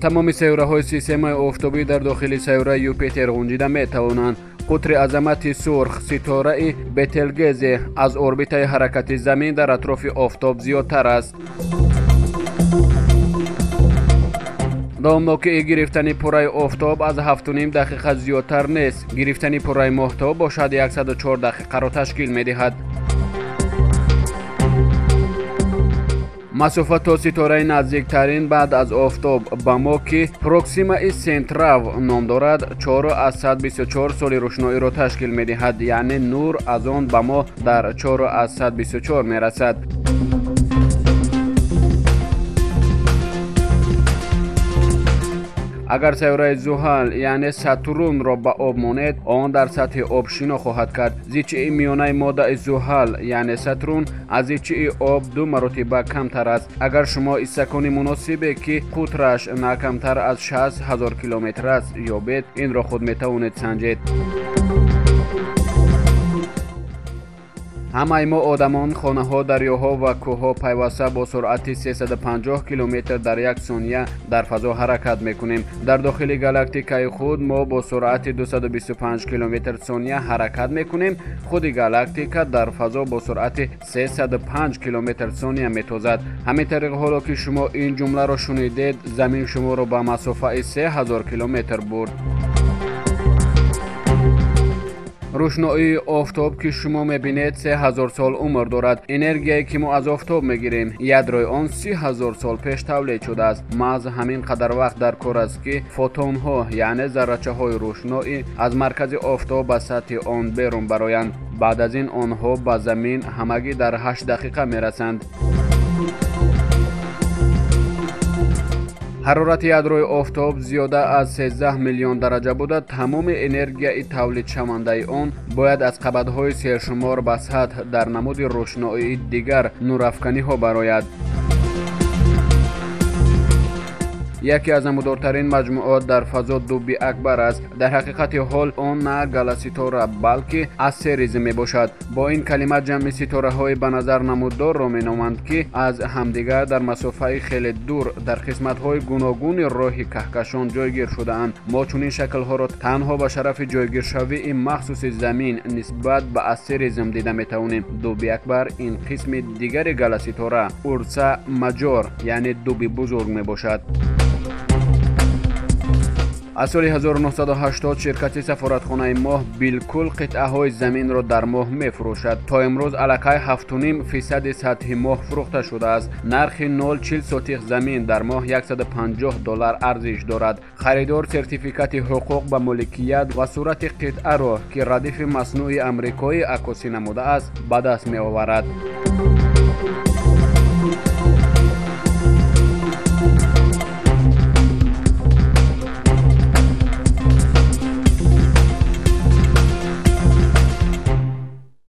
Тамоми сайёраҳои системаи офтобӣ дар дохили сайёраи Юпитер ғунҷида метавонанд. Қутри азамати сурх ситораи Бетелгезе аз орбитаи ҳаракати Замин дар атрофи офтоб зиёдтар аст. Давомнокии гирифтани пурраи офтоб аз 7,5 дақиқа зиёдтар нест. Гирифтани пурраи моҳтоб бошад 104 дақиқаро ташкил медиҳад. Масофа то ситораи наздиктарин баъд аз офтоб ба мо, ки Проксимаи Сентрав ном дорад, 4,24 соли рӯшноиро ташкил медиҳад, яъне нур аз он ба мо дар 4,24 мерасад. Агар сайёраи Зуҳал, яъне Сатурнро ба об монед, он дар сатҳи об шино хоҳад кард. Зичии миёнаи моддаи Зуҳал, яъне Сатурн, аз зичии об 2 маротиба камтар аст. Агар шумо истакони муносибе, ки қутраш на камтар аз 60 000 километр аст, ёбед, инро худ метавонед санҷед. Ҳамаи мо одамон, хонаҳо, дарёҳо ва кӯҳҳо пайваста бо суръати 350 километр дар як сония дар фазо ҳаракат мекунем. Дар дохили галактикаи худ мо бо суръати 225 километр сония ҳаракат мекунем. Худи галактика дар фазо бо суръати 305 километр сония метозад. Ҳамин тариқ, ҳоло ки шумо ин ҷумларо шунидед, Замин шуморо ба масофаи 3000 километр бурд. Рӯшноии офтоб, ки шумо мебинед, 3000 сол умр дорад. Энергияе ки мо аз офтоб мегирем, ядрои он 30 000 сол пеш тавлид шудааст. Маҳз ҳамин қадар вақт дар кор аст, ки фотонҳо, яъне заррачаҳои рӯшноӣ, аз маркази офтоб ба сатҳи он берун бароянд. Баъд аз ин онҳо ба Замин ҳамагӣ дар 8 дақиқа мерасанд. Ҳарорати ядрои офтоб зиёда аз 13 миллион дараҷа буда, тамоми энергияи тавлидшавандаи он бояд аз қабатҳои сершумор ба сатҳ дар намуди рӯшноии дигар нурафканиҳо барояд. Яке аз намудортарин маҷмӯот дар фазо Дуби Акбар аст. Дар ҳақиқати ҳол он на галаситора, балки астеризм мебошад. Бо ин калима ҷамъи ситораҳои ба назар намуддорро меноманд, ки аз ҳамдигар дар масофаи хеле дур дар қисматҳои гуногуни роҳи каҳкашон ҷойгир шудаанд. Мо чунин шаклҳоро танҳо ба шарафи ҷойгиршавии махсуси Замин нисбат ба астеризм дида метавонем. Дуби Акбар ин қисми дигари галаситора Урса Маҷор, яъне дуби бузург мебошад. Аз соли 1980 ширкати сафоратхонаи моҳ билкул қитъаҳои заминро дар моҳ мефурӯшад. То имрӯз аллакай 7,5% сатҳи моҳ фурӯхта шудааст. Нархи 0,40 сотих замин дар моҳ $150 арзиш дорад. Харидор сертификати ҳуқуқ ба моликият ва сурати қитъаро, ки радифи маснӯи амрикоӣ аккосӣ намудааст, ба даст меоварад.